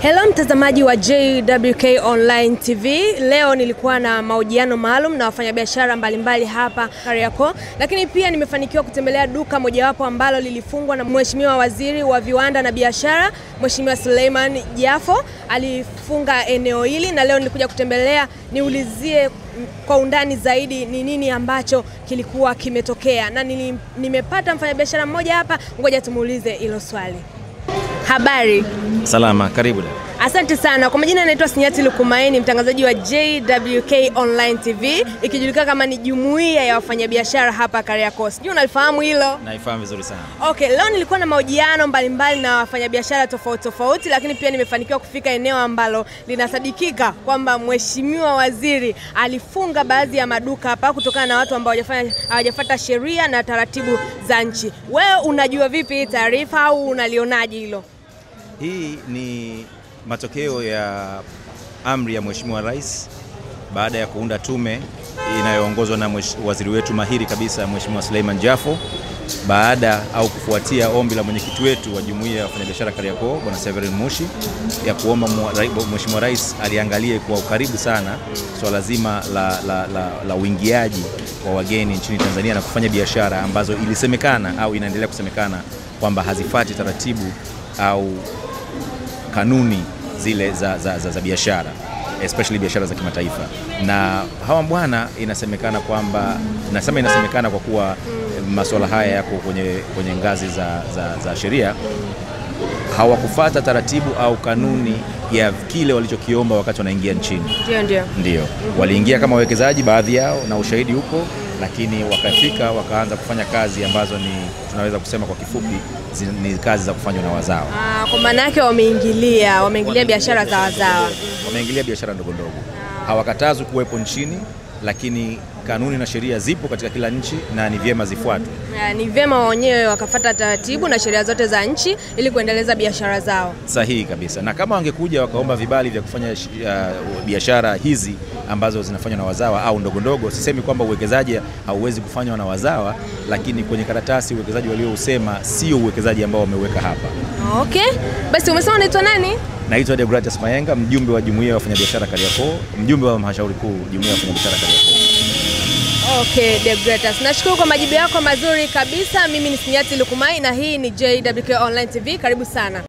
Hello mtazamaji wa JWK Online TV. Leo nilikuwa na mahojiano maalum na wafanyabiashara mbalimbali hapa Kariakoo, lakini pia nimefanikiwa kutembelea duka mojawapo ambalo lilifungwa na Mheshimiwa Waziri wa Viwanda na Biashara, Mheshimiwa Suleiman Jafo. Alifunga eneo hili na leo nilikuja kutembelea niulizie kwa undani zaidi ni nini ambacho kilikuwa kimetokea, na nimepata mfanyabiashara mmoja hapa, ngoja tumuulize hilo swali. Habari? Salama, karibu. Asante sana. Kwa majina naitwa Sinyati Lukumaini, mtangazaji wa JWK Online TV, ikijulikana kama ni jumuiya ya wafanyabiashara hapa Kariakoo. Sijui unalifahamu hilo? Naifahamu vizuri sana. Okay, leo nilikuwa na mahojiano mbalimbali na wafanyabiashara tofauti tofauti, lakini pia nimefanikiwa kufika eneo ambalo linasadikika kwamba Mheshimiwa Waziri alifunga baadhi ya maduka hapa kutokana na watu ambao hawajafuata sheria na taratibu za nchi. Wewe unajua vipi hii taarifa au unalionaje hilo? Hii ni matokeo ya amri ya Mheshimiwa Rais baada ya kuunda tume inayoongozwa na waziri wetu mahiri kabisa Mheshimiwa Suleiman Jafo, baada au kufuatia ombi la mwenyekiti wetu wa Jumuiya ya Wafanyabiashara Kariakoo Bwana Severin Mushi ya kuomba Mheshimiwa Rais aliangalie kwa ukaribu sana swala zima la uingiaji wa wageni nchini Tanzania na kufanya biashara ambazo ilisemekana au inaendelea kusemekana kwamba hazifuati taratibu au kanuni zile za biashara, especially biashara za kimataifa. Na hawa bwana inasemekana kwamba, nasema inasemekana kwa kuwa masuala haya yako kwenye ngazi za sheria, hawakufuata taratibu au kanuni ya kile walichokiomba wakati wanaingia nchini. Ndio. Waliingia kama wawekezaji baadhi yao na ushahidi upo, lakini wakafika wakaanza kufanya kazi ambazo ni tunaweza kusema kwa kifupi ni kazi za kufanywa na wazawa. Kwa maana yake wameingilia biashara za wazawa. Wameingilia biashara ndogo ndogo. Hawakatazwi kuwepo nchini, lakini kanuni na sheria zipo katika kila nchi na ni vyema zifuatwe. Ni vyema wenyewe wakafuata taratibu na sheria zote za nchi ili kuendeleza biashara zao. Sahihi kabisa. Na kama wangekuja wakaomba vibali vya kufanya biashara hizi ambazo zinafanywa na wazawa au ndogo ndogo, sisemi kwamba uwekezaji hauwezi kufanywa na wazawa, lakini kwenye karatasi uwekezaji waliousema sio uwekezaji ambao wameweka hapa. Okay. Basi umesema unaitwa nani? Naitwa Deogratias Mayenga, mjumbe wa Jumuiya ya Wafanyabiashara Kariakoo, mjumbe wa Halmashauri Kuu Jumuiya ya Wafanyabiashara Kariakoo. Okay, Deogratias, nashukuru kwa majibu yako mazuri kabisa. Mimi ni Sinyati Lukumai na hii ni JWK Online TV. Karibu sana.